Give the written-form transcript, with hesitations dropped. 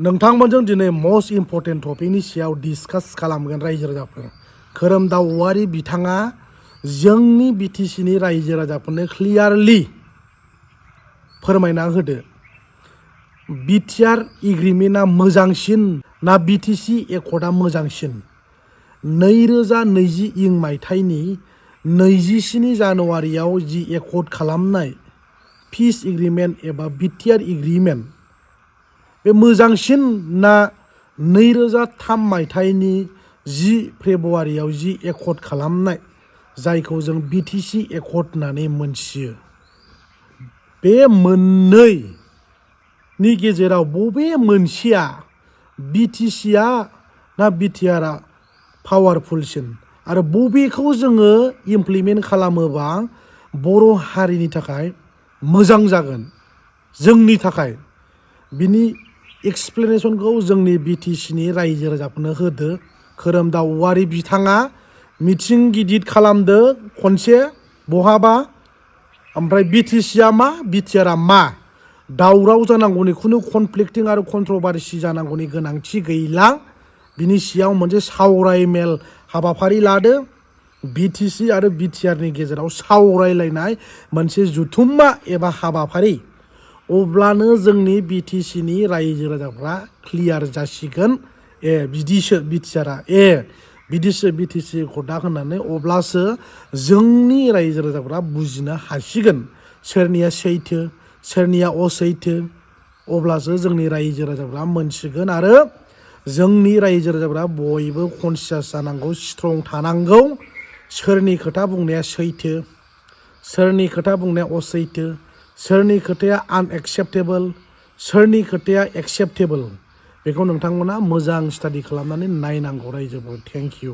नोंथांमोनजों दिनै most important टपिकनि सायाव डिसकास खालामगोन रायजो राजाफोर। खोरोमदाव औवारि बिथाङा जोंनि बिटिसिनि रायजो राजाफोरनो क्लियारलि फोरमायना होदो। बिटिआर एग्रिमेन्टआ मोजांसिन ना बिटिसि एकर्डआ मोजांसिन? 2020 मायथाइनि 27 जानुवारियाव जि एकर्ड खालामनाय पिस एग्रिमेन्ट एबा बिटिआर एग्रिमेन्ट बे मोजांसिन ना 2003 मायथाइनि 10 फेब्रुवारियाव जि एकर्ड खालामनाय जायखौ जों बिटिसि एकर्ड होननानै मोनथियो? बे मोननैनि गेजेराव बबे मोनसेया बिटिसिआ ना बिटिआरआ पावारफुलसिन आरो बबेखौ जोङो इमप्लिमेन्ट खालामोबा बर' हारिनि थाखाय मोजां जागोन जोंनि थाखाय? बिनि एक्सप्लेनेसनखौ जोंनि बिटिसिनि रायजो राजाफोरनो होदो। खोरोमदाव औवारि बिथाङा मिथिं गिदिर खालामदो खनसे बहाबा, ओमफ्राय बिटिसिआ मा बिटिआरआ मा? दावराव जानांगौनि खुनु कनफ्लिक्टिं आरो कन्ट्रभारसि जानांगौनि गोनांथि गैला। बिनि सायाव मोनसे सावरायमेल हाबाफारि लादो। बिटिसि आरो बिटिआरनि गेजेराव सावरायलायनाय मोनसे जुथुम्मा एबा हाबाफारि, अब्लानो जोंनि बिटिसिनि रायजो राजाफ्रा क्लियार जासिगोन। बिदिसो बिटिआरआ बिदिसो बिटिसि एकर्डआ होननानै, अब्लासो जोंनि रायजो राजाफ्रा बुजिनो हासिगोन सोरनिया सैथो सोरनिया असैथो। अब्लासो जोंनि रायजो राजाफ्रा मोनसिगोन आरो जोंनि रायजो राजाफ्रा बयबो कनसियास जानांगौ, स्ट्रं थानांगौ। सोरनि खोथा बुंनाया सैथो सोरनि खोथा बुंनाया असैथो, सोरनि खोथाया आनएक्सेप्टेबोल सोरनि खोथाया एक्सेप्टेबोल, बेखौ नोंथांमोना मोजां स्टाडि खालामनानै नायनांगौ रायजोफोर। Thank you.